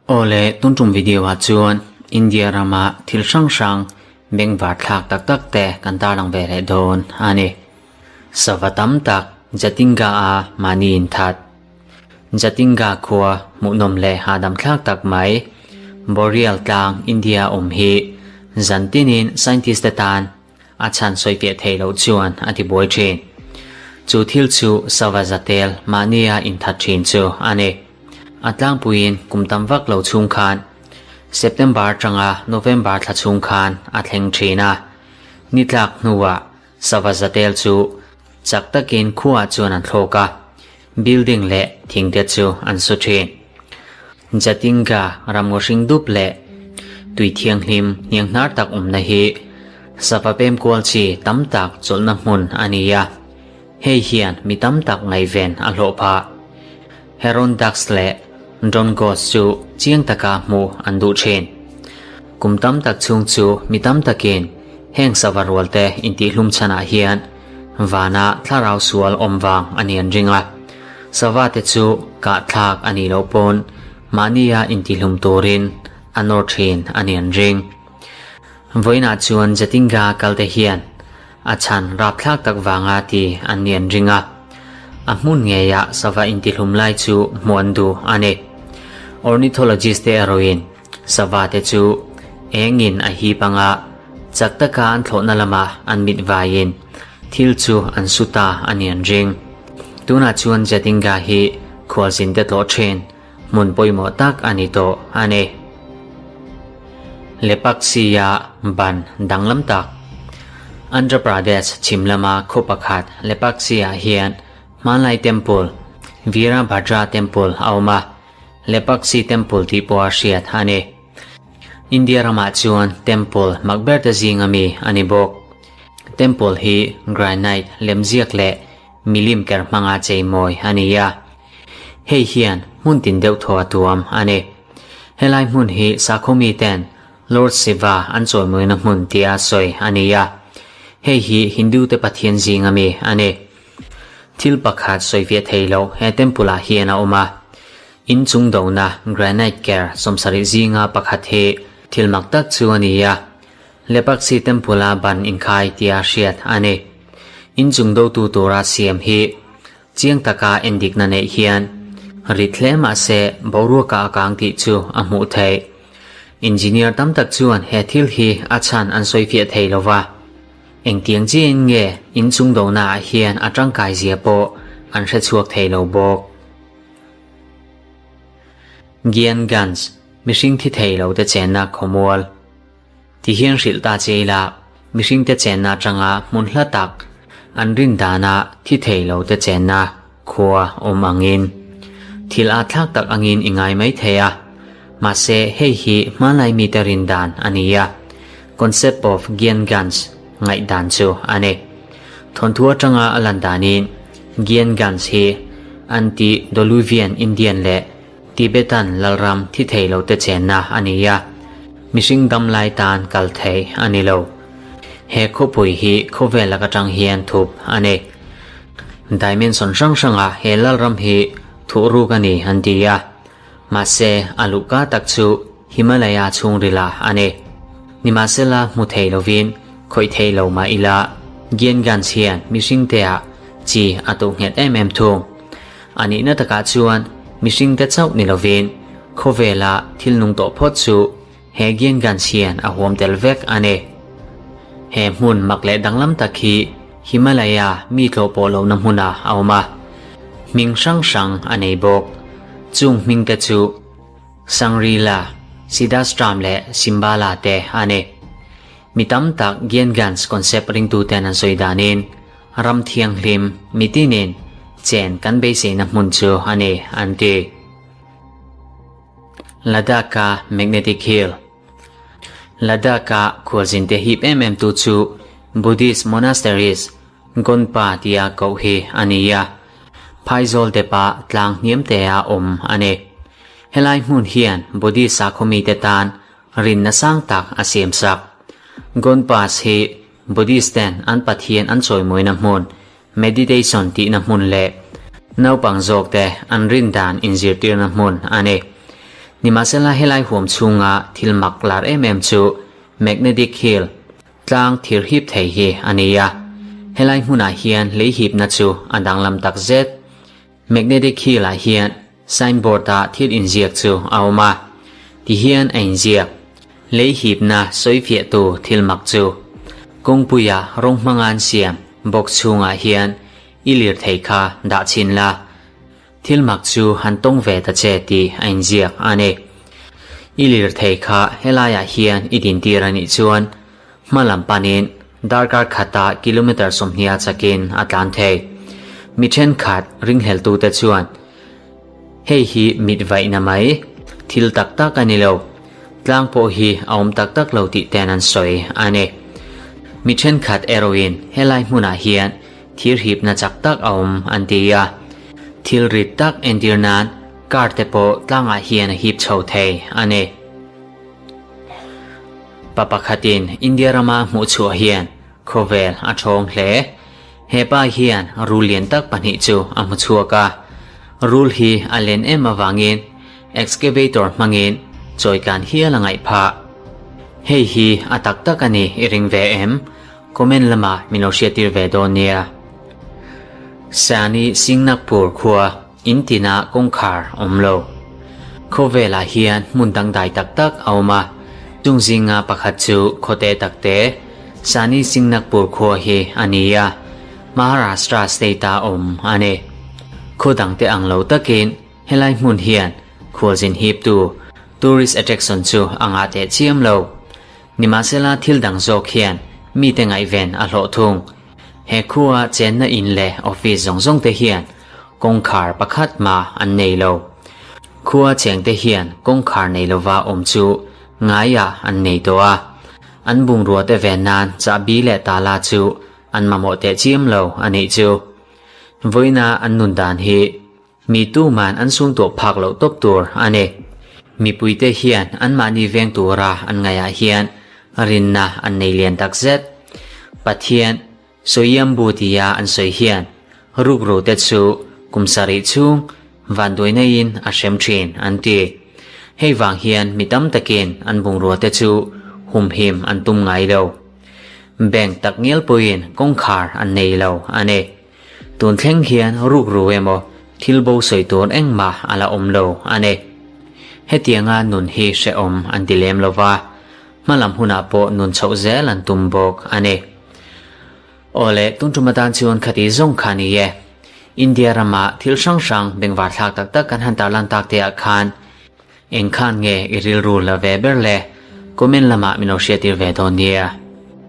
Awle tun tum video ah chuan India rama thil hrang hrang bengvar thlak tak tak te kan tarlang ve leh dawn a ni. Sava tam tak Jatinga a mahni inthat. Jatinga khua hmuhnawm leh hahdam thlak tak mai Boreal tlang India awm hi zan tinin scientist te tan A chhan sawifiah theih loh chuan a ti buai thin. Chu thil chu sava zatel mahnia inthat thin chu a ni. A tlangpuiin kum tam vak lo chhung khan September atanga November thla chhung khan a thleng thin a. Ni tlak hnuah sava zatel chu chak takin khuaah chuan an thlawk a, building leh thingte chu an su thin. Jatinga ramngaw hring dup leh tui thianghlim hnianghnar tak awmna hi sava pem kual chi tam tak chawlhna hmun a ni a, hei hian mi tam tak ngaihven a hlawh phah. Heron ducks leh Drongos chu chiang taka hmuh an duh thin. Kum tam tak chhung chu mi tam takin heng sava rualte intihhlum chhanah hian Vana thlarau sual awm vang a ni an ring a, sava te chu kah thlak a nih loh pawn mahnia intihlum turin a nawr thin a ni an ring. Vawiinah chuan Jatinga kal te hian a chhan rapthlak tak vanga ti an ni an ring a, a hmun ngeiah sava intihlum lai chu hmuh an duh a ni. Ornithologist te erawhin Sava te chu engin a hip anga chak taka an thlawhna lamah an mit vaiin thil chu an su ta a ni an ring. Tunah chuan Jatinga hi khualzin te tlawh thin hmun pawimawh tak a ni tawh a ni. Lepaksia ban danglam tak Andhra Pradesh chhim lama khaw pakhat Lepaksia hian hmanlai temple Veerabhadra temple a awm a. Lepakshi Temple tih pawh a hriat a ni. India ramah chuan temple mak ber te zinga mi a ni bawk. Temple hi granite lemziak leh milim ker hmanga cheimawi a ni a. Hei hian hmun tin deuh thaw a tuam a ni. Helai hmun hi sakhaw mi ten Lord Shiva an chawimawina hmun tia sawi a ni a. Hei hi Hindu te pathian zinga mi a ni. Thil pakhat sawifiah thei loh he temple ah hian a awm a, in chung dona granite ker 70 zinga pakhat hi thil mak tak chu a ni a, Lepakshi temple a ban inkhai tia hriat a ni. In chung dotu tura siam hi chiang taka endikna neih hian rit hle mah se boruaka a kang tih chu a hmuh theih. Engineer tam tak chuan he thil hi a chhan an sawifiah thei lova. Engtiang chiahin nge inchung donaah hian a tangkai zia pawh an hre chhuak thei lo bawk. Gyanganj, mihring thi thei lo te chenna khawmual. Ti hian hrilh ta che ila, mihring te chenna atanga hmun hla tak an rin dana thi thei lo te chenna khua awm angin thil a thlak tak angin i ngai mai thei a. Mahse, hei hi hmanlai mite rin dan a ni a, concept of Gyanganj ngaihdan chu a ni. Thawnthu atanga a lan danin Gyanganj hi Anti-Diluvian Indian leh Tibetan lalram thi thei lote chenna a ni a, mihring dam lai tan kal theih a ni lo. He khawpui hi khawvel lak atang hian thup a ni. Dimension hrang hrangah he lalram hi thuhruk a ni an ti a. Mahse, a luhka tak chu Himalaya chhungrila a ni. Nimahsela hmu thei lovin khawih thei lo mah ila, Gyanganj hian mihringteah chi a tuh nghet em em thung. A nihna takah chuan mihringte chauh ni lovin khawvela thil nung tawh phawt chu he Gyanganj hian a huam tel vek a ni. He hmun mak leh danglam tak hi Himalaya mi tlawh pawh lohna hmunah a awm a, hming hrang hrang a nei bawk. Chung hmingte chu Shangri-La, Siddhashram leh Shimbala te a ni. Mi tam tak Gyanganj concept ringtuten an sawi danin ram thianghlim mitinin chen kan beiseina hmun chu a ni an ti. Ladakh-a Magnetic Hill. Ladakh-a khualzinte hip em em tu chu Buddhist monasteries Gonpa tia koh hi a ni a, Phaizawl depa tlang hniam tea awm a ni. Helai hmun hian Buddhist sakhaw mite tan rinna sang tak a siamsak. Gonpas hi Buddhist ten an pathian an chawimawina hmun, meditation tihna hmun leh. Naupang zawkte an rin dan inzirtirna hmun a ni. Nimahsela helai huam chhunga thil mak lar em em chu Magnetic Hill, tlang thir hip thei hi a ni a. Helai hmunah hian lei hipna chu a danglam tak zet. Magnetic Hill-ah hian signboard-a thil inziak chu a awm a, tihian a inziak. Lei hipna sawifiahtu thil mak chu kawngpuia rawng hmanga an siam box chhungah hian i lirthei kha dah chhin la. Thil mak chu han tawng ve ta che tih a inziak a ni. I lirthei kha helaiah hian i dintir a nih chuan hma lam panin darkar khata kilometre 20 a chakin a tlan thei. Mi thenkhat ringhleltute chuan hei hi mit vaihna mai, thil tak tak a ni lo, tlang pawh hi a awm tak tak lo tih ten an sawi a ni. Mi thenkhat erawhin helai hmunah hian Thir hipna chak tak a awm an ti a, thil rit tak entir nan car te pawh tlangah hian a hip chho thei a ni. Pa pakhatin India rama hmuh chhuah hian khawvel a thawng hle. He pa hian rul lian tak pahnih chu a hmu chhuak a, rul hi a len em avangin excavator hmangin chawikan hial a ngaih phah. Hei hi a tak tak a ni i ring ve em? Comment lamah min lo hriattir ve dawn nia. Sani Singnakpur khua in tinah kawngkhar awm lo. Khawvelah hian hmun dangdai tak tak a awm a, chung zinga pakhat chu khawte takte Sani Singnakpur khua hi a ni a, Maharashtra state-a awm a ni. Khaw dangte ang lo takin helai hmun hian khualzin hiptu tourist attraction chu a ngah teh chiam lo. Nimahsela thil dang zawk hian mite ngaihven a hlawh thung. He khua chenna in leh office zawng zawng te hian kawngkhar pakhat mah an nei lo. Khua chengte hian kawngkhar nei lova awm chu ngaiah an nei tawh a. An bungrua te ven nan chahbi leh tala chu an mamawh teh chiam lo a nih chu. Vawiina an nun dan hi Mi tuman an sungtuah phak loh tawp tur a ni. Mipuite hian anmahni veng tura an ngaihah hian rinna an nei lian tak zet. Pathian Soyambu tia an sawi hian rukru te chu kum sarih chhung vanduainaiin a hrem thin an ti. Hei vang hian mi tam takin an bungrua te chu humhim an tum ngai lo. Bank tak ngial pawhin kawngkhar an nei lo a ni. Tun thleng hian rukru emaw thil bo sawi tur engmah a la awm lo a ni. Hetianga nun hi hrehawm an ti lem lo va, hmalam hunah pawh nun chhoh zel an tum bawk a ni. Awle, tun tum atan chuan khati zawng kha ni e. India rama thil hrang hrang bengvar thlak tak tak kan han tarlan tak te ah khan eng khan nge i rilru la ve ber le? Comment lamah min lo hriattir ve dawn nia.